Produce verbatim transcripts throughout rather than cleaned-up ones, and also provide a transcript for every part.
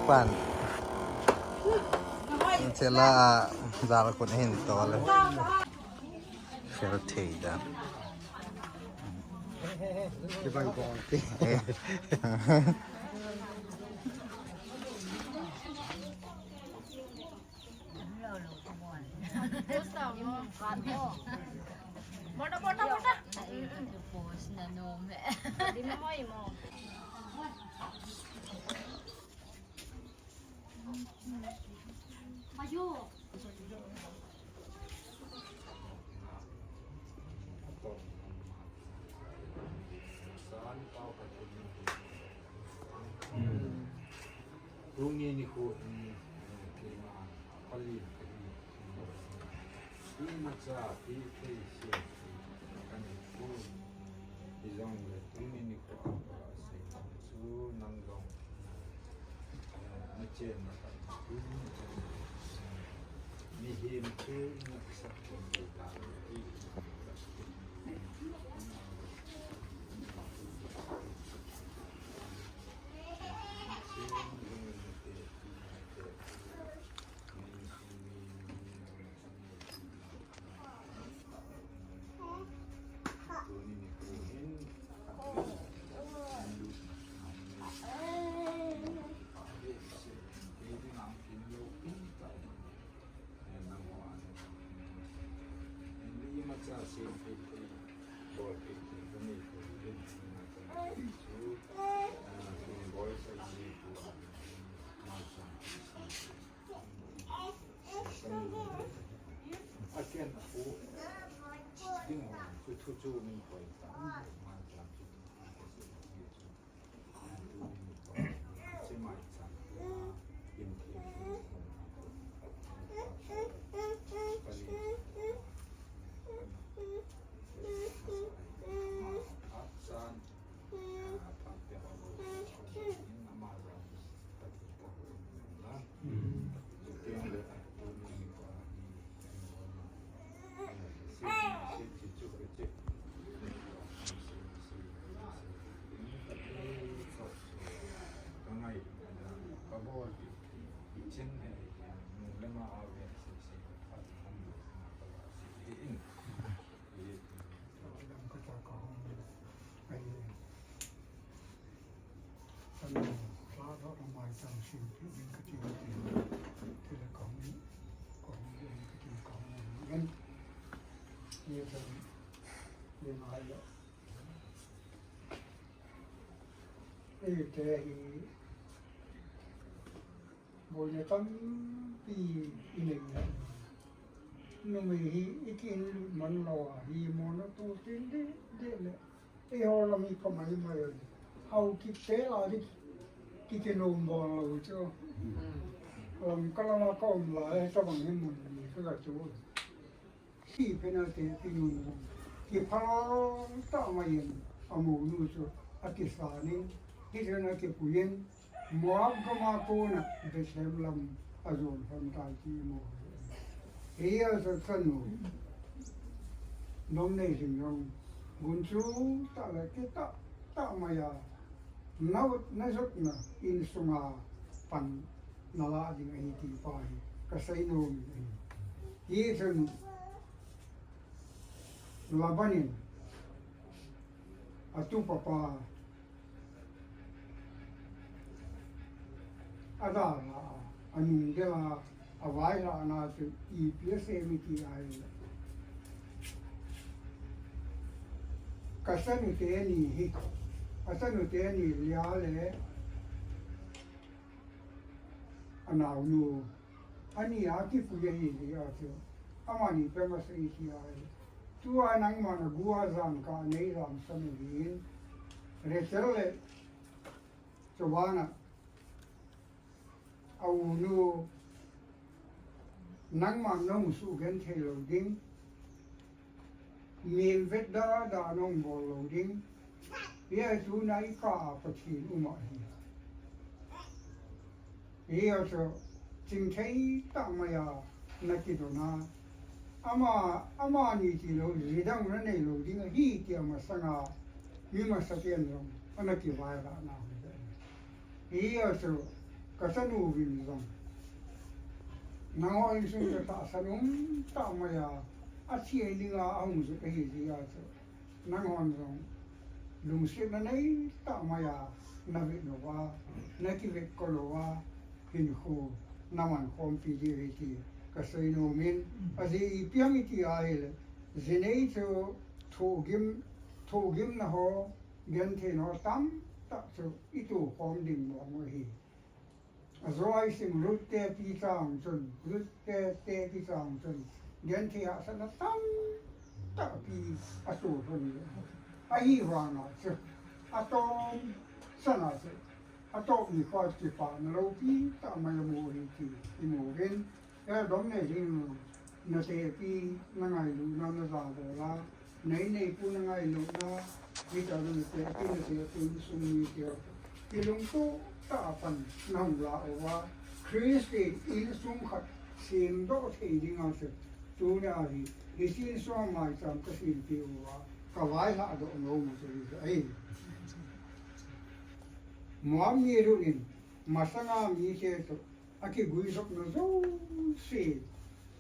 Pan. Chela jal kun hin tole. Fel thei da. Tuni nikho hin, eh, keima pali kahi. Imacha, pi thei se, kahi ko. Hijongle, tuni nikho a, asei chu nang jong, eh, nachenna khat, tuni nikho, eh, mihem chu nakisah thei ta, ti. Eite hi boina tampi inei a. Numei hi ikiinlut man lou a, hi mona tu tin deh deh le. Eiho lam hi kamai mai a. Haokip te la di kikinom bol lou chu. Lamka lama kaum lai, tabang hi mun ni ka chu. Sih penalty ti nun. Kiphal tah mai in, amonu chu akisan in, hijeh in akipuiyin, Moab gama kona Bethlehem lam ajon lhon tai ti imu. Hijeh a chu chanu, nom nei jing jong, gunchu tah le kitah tah mai a, na, najotna insunga pan nalah ding ahi ti pa hi kasei nom e. Hichun Laban in atupa pa adalha a, anung del a, availhahna chu ipi asei em iti ahile, kachanu teni hi, achanu teni Leah le anaonu, ani a kipui ahi jeh a chu, amani peng asei iti ahile, tua nangma nagu a jan kah nei jamsan ahin, Rachel le chubana aunu, nangma nahung suhgenthei lou ding, min vetda da nahung bol lou ding, hia tuna ikah a Pathen um ahi. Hia chu chingthei tah mai a nakidon a, ama, amani tilou, jidang nanei lou ding ahi tia masanga mi masapen jong ana kivailhahna ahi. Hia chu Ka chanu vin jong nangho insung chu tahsan um tah mai a, athi dinga ahung jot ahi jeh a chu, nanghon jong lungsetna nei tah mai a na vet lou a, na kivet kol lou a, hinkho na man khompi diu ahi ti ka seinom in, ajeh ipi ham iti ahile, jinei chu thohgim, thohgimna ho, gentheina ho tamtah chu i toh khom ding mong ahi. Ajo a i sim Ruth te pi chang chun, Ruth te, te pi chang chun, genthei hahsatna tamtah pi a toh lhon e. Ahivang a chu, atom chan a chu, atom nikho kipana loupi tah mai a mu ahi ti i mu uvin, Eldom nei ding, na tepi na ngailutna na jabol a, nei neipu na ngailutna, hitia na tepi na tepu insung mite kilungtoh tah a pan na hung lah uva, Christian insung khat semdoh thei dinga chu, tunia hi, hiche insung a maicham ka sempeh uva, ka vaihah doh nom u chu ahi. Moab mi Ruth in masanga mite chu akiguijopna jouse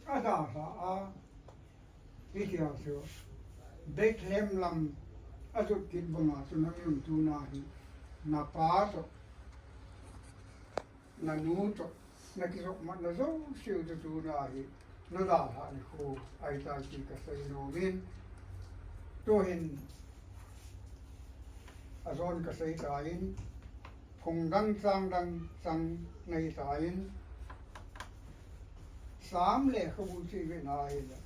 adalha a, hitia chu Bethlehem lam ajot kit banga chu nang jong tuna hi napa toh, nanu toh, na kijopmatna jouse u chu tuna hi na dalhah nikho ahitai ti ka seinom in, tuhin ajon ka seitan, phung dang chang dang chang nahitan, Sam lekhabu chu i vet a ahile,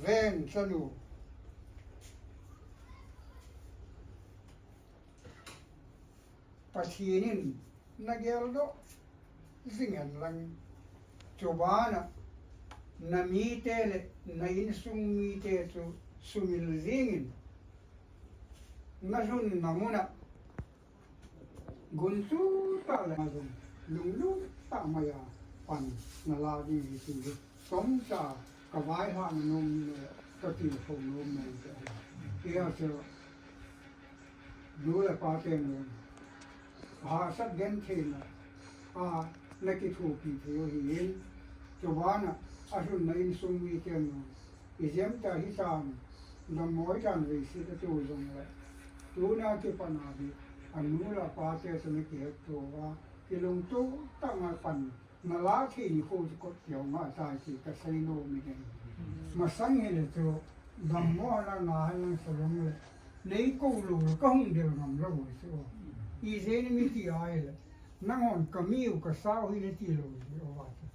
ven chanu, Pathen in na geldoh jing hen lang, chubana na mite le na insung mite chu sumil jingin, na lhunna muna gunchu tah le jong lunglut tah mai a pan na la ding ahi ti hi chomcha ka vaihahna nom le ka tilkhou nom nom te ahi. Hijeh chun nu le pa ten jong hahsat gentheina a na kithopi thei u ahin, chubana alhunna insung miten jong ijemtia hichan dammo hichan veiset atu jongle, tuna kipatna hi anu le apa te chun akihetto uva, kilungtoh tah mai pan na la thei nikho chu kot kihong ahitai ti ka seinom in ahi. Masang hile chu dammo henlang na henlang sa jongle, nei kou lou le ka hung del ngam lou chu. Ijeh inem iti ahile, nanghon ka mi u ka sa u hi nati lou chu ahi.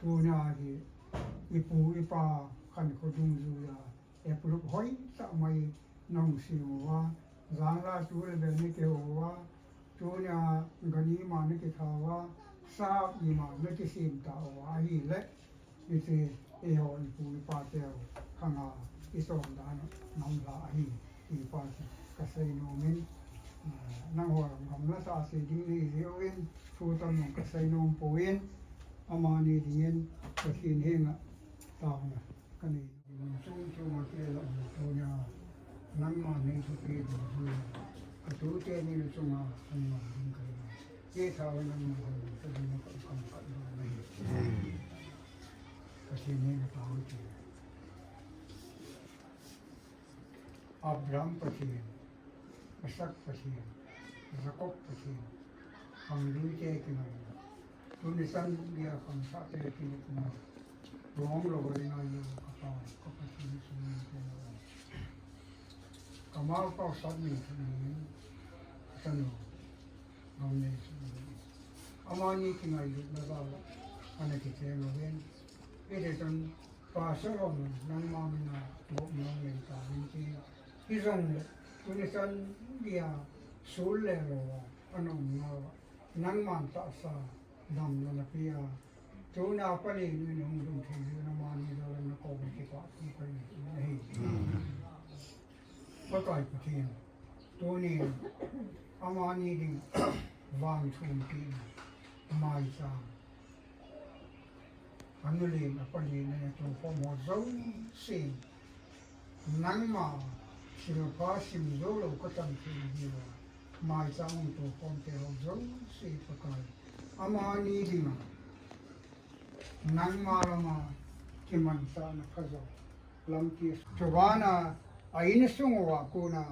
Tuna hi ipu ipa khankho dungjuia approve hoitah mai nahung sem uva, janhi chu le be na kihou uva, tunia gan ima na kitha uva, sahap ima na kisem tauva ahile, hiche eiho ipu ipa teu khanga ichon dan a nahung lha ahi ti pa chu ka seinom in, ah, nangho gamla sah sei ding nei jeh uvin thu tamjong ka seinom poi, amani dingin Pathen henga taona kanei. Chom chom a kei la um tunia, nangma nei thupi ding jui, ka tute ni chunga nangma ding kai. Kei thauvin nangma ding ka ding ka kam ka ding nahi. Pathen henga tao ti. Abraham Pathen, Isaac Pathen, Jacob Pathen, khangluite kingaina, tuni chan geiya khangsahte kinepna, lunglo loi ngailou ka Pa, ka Pathen, sum te lo. Ka maopau sat ni thum ni, ka chanu, Gamnei sum ni. Amani kingailutna jal a ana kicheng uvin, hiti chun Pastor Lom, nangma mina gopna nei tauvin ti. Hijongle, tuni chan geiya sul le lou a ana um nauva, nangman tahsa damna napea, tuna Pakai in hung lhung thei jeh in amani jal a nakou kipah thu kanei ahi. Pakai Pathen, tunin amani ding vangthum pi maicham, anu len apa len a natoh khom ho jouse, nangma thilpha sim jou lou kachan thei diuva, Maicham a um tokhom te ho jouse Pakai, amani dinga nangma lama kimanchahna phajo lampi. Chubana a insung uva kona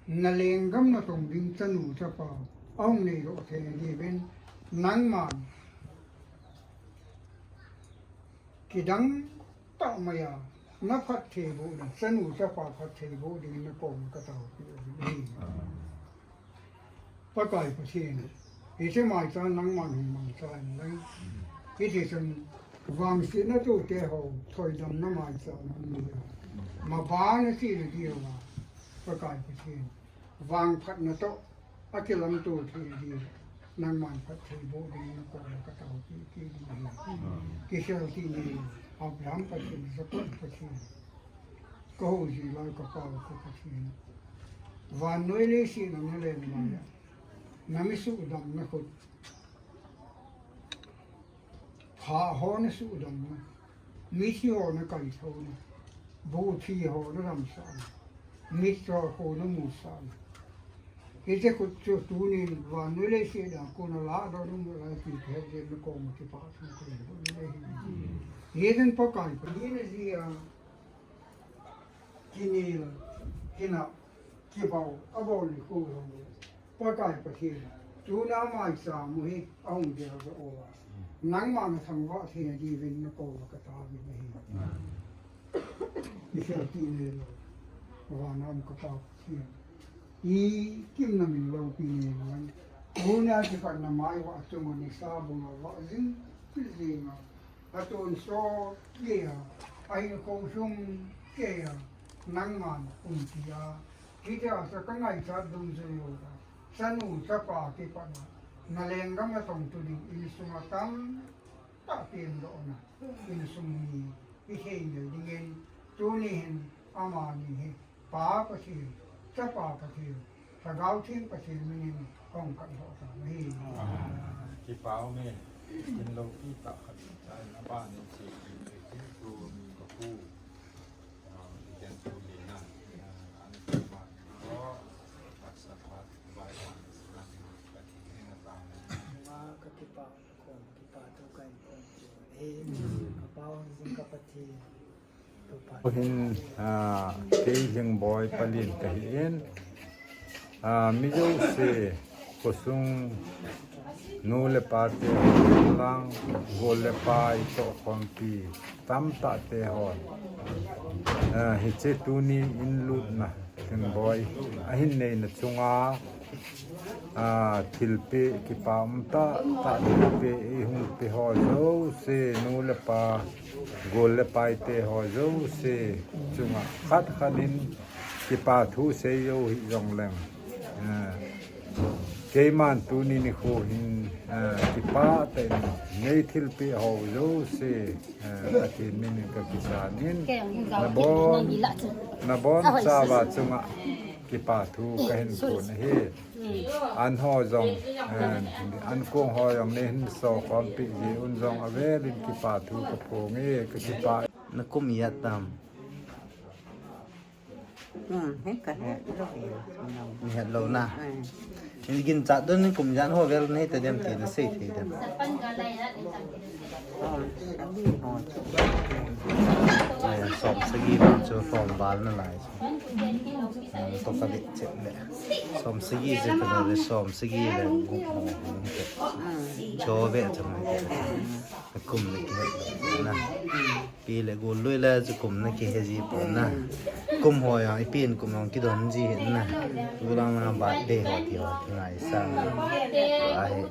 na lenggam natong ding chanu chapa ahung neidoh thei diuvin nangman kidang tah maiya na phattheiboh ding, chanu chapa phattheiboh dingin na koma ka taopi ahi. Pakai Pathen, hiche maicham nangman hung mangcha in lang. Hiti chun vangsetna tote ho thoidamna maicham na ni. Mabana china diuva, Pakai Pathen, vangphatna toh akilamto thei diu nangman phattheiboh dingin na koma ka taopi kit ding ahi. Kisel teni, Abraham Pathen, Jacob Pathen, ka houji lai ka Pa ka Pathen, vannoi leiset a na leng maiya, na mi suhdamna khut, pha ho na suhdamna, mithi ho na kaithona, buhthi ho na damsahna, mitcho ho na musahna, hiche khut chu tunin vannoi leiset a kona lahdoh nom lou lai ti kahet jeh in na koma kipathu kahin bol ahi. Hitin Pakai, hina jia kinel, kinah, kibau abol nikho ho, Pakai Pathen, tuna maicham u hi ahung geldoh uva, nangma na thangvah theina diuvin na koma ka taovin ahi. Kisel teni lou, vana um ka Pa Pathen, ikim na min loupi nei lou. Tuna kipatna maivah chunga nisa bunga vah jing, pil jinga, atonsot geiya, ahinkho sung geiya, nangman umpi a, hitia chu ka ngaichat dungjui uva, chanu chapa kipatna, na lenggam natong tu ding insunga tamtah pengdohna, insung mi ithei mil dingin, tuni hin amani hi Pa Pathen, Chapa Pathen, Lhagao Theng Pathen minin kahung kaidoh tan ahi. Kipa ume, kin loupi tah khat in chai na ba nin che kin le kin tu mi ka pu. Ah, kin tu le na, ah, an tu ma ko, taksa phat, bai an, na, ka ti na ta. Ma ka kipa, ko kipa tu ka in ko. Eh, ka pa jing ka Pathen. Hin, ah, kei Lhingboi Palien kahin, ah, mi jouse, khosung nu le pa te, lang, gol le pai toh khompi tamtah te hon, ah, hiche tuni in lutna Lhingboi ahin neina chunga, ah, thilpeh, kipa um tah tah thilpeh eihung pe ho jouse, nu le pa, gol le pai te ho jouse chunga khat khat in kipa thu sei jou hih jongleng, ah, keiman tuni nikho hin, ah, kipah tah in nei thilpeh ho jouse, eh, Pathen minin ka kisan in, nabon, nabon chauva chunga kipa thu kahin phong ahi. An ho jong, eh, an kong ho jong neihin so khompi ji un jong avel in kipa thu ka phong e, ka kipa. Na kum ijat tam? Hmm, he ka he, lo he, lo. Ni het lou na. Hmm. Ni ginchat don ni kum ijat ho vel nei ta dem ti na sei thei dem. Oh, sagi ho. Eh, som sagi chu som val na lai. Hmm, to ka vet chet le. Som sagi chu ta le som sagi le. Hmm. Cho ve chu na. Kum le ki het lou na. Hmm. Pi le gol lui la chu kum na kihe ji pon na. Kum ho jong, ipi in kum jong kidon ji hin na. Tu lang lang birthday ho ti ho kingaisang. Ahi.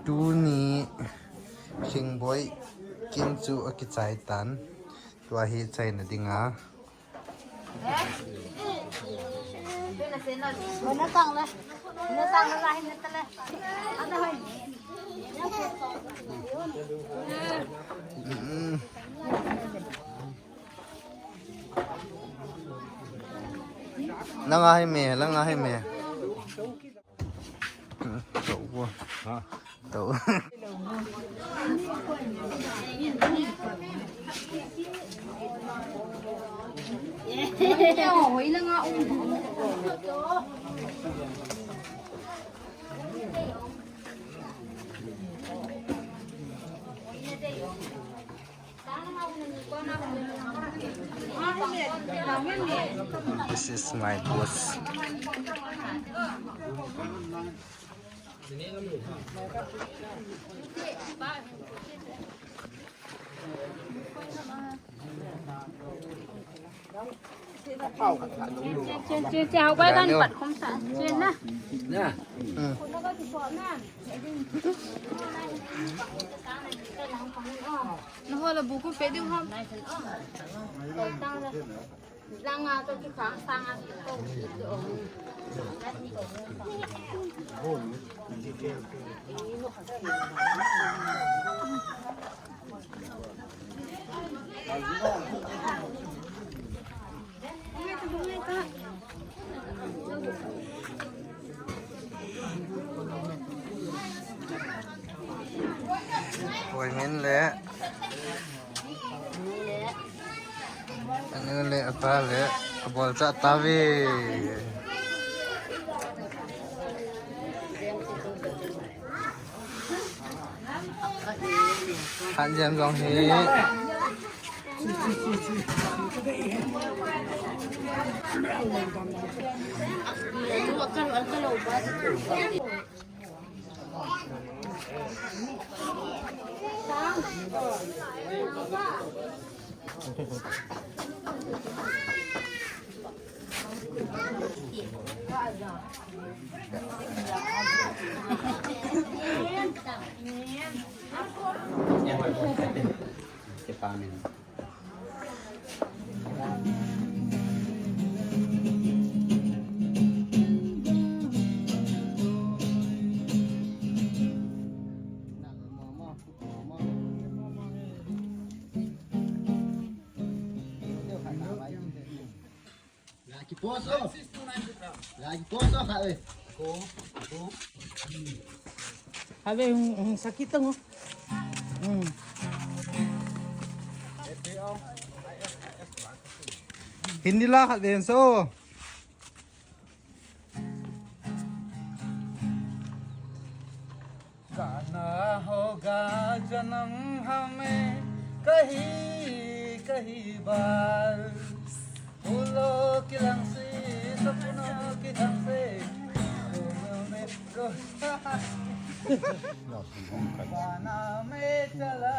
Tuni Lhingboi kin chu akichai tan. Tua hi chaina dinga. Mm. Langa hi me, langa hi me. Tou. Tou. This is my boss. Poi min le. Anu le apa le. Abol cha tavi. Khat jeng jong hi. Ave, um, um, sakit ang, oh. Hmm. Hindi la khat den so. जाना होगा जन्म हमें कहीं, कहीं बार। फूलों की रंग से, सपनों की ढंग से, फूलों में रो-, दीवाना मैं चला,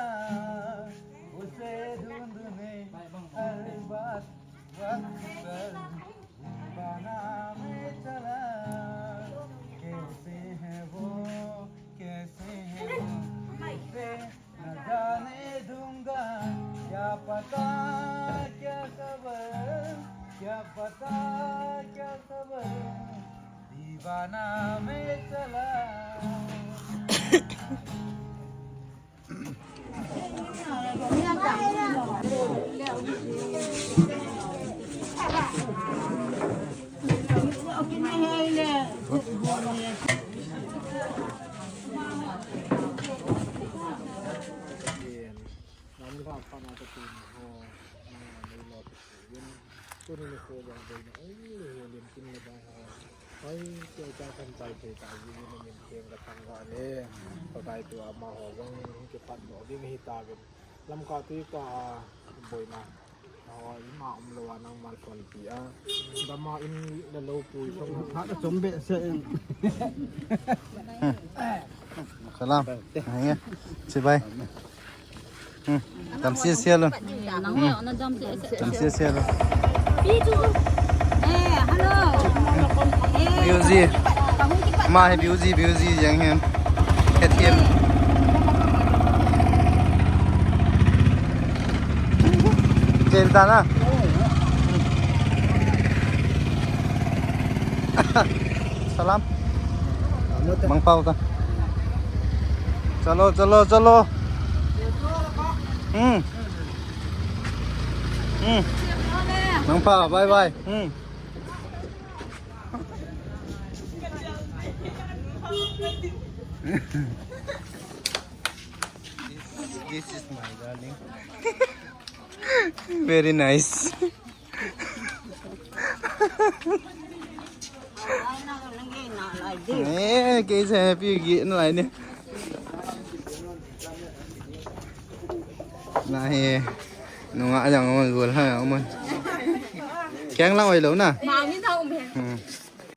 उसे ढूंढने हर बात वक्त पर। दीवाना मैं चला, कैसे है वो, कैसे है वो, उसे न जाने दूंगा, क्या पता क्या खबर, क्या पता क्या खबर, दीवाना मैं चला। Tuni nikho jong boina um lou, lim kin le bai ho. Hoi, kei cha kan chai thei ta jin, min theng ka thangvah le. Pakai tu amaho jong kipat doh ding ahi tauvin. Lamka tui ka boina. Hoi, ima um lou a nangma solpi a. Dama in le lou pui song. Phat a chom behseh in. Salam. Henge. Chibai. Hmm. Dam sia sia lun. Hmm. Dam sia sia lun. Eh, hello. Eh. Biuzi. Ama hi Biuzi, Biuzi jeng hin. Hethiam. Chen ta na. Salam. Mangpau ta. Chalo, chalo, chalo. Hmm. Hmm. Mangpau, bye bye. Hmm. This, this is my darling. Very nice. Eh, kei sa happy gi na lai ni. Na he. Nunga jang mon gol ha mon. Keng lang oi lo na.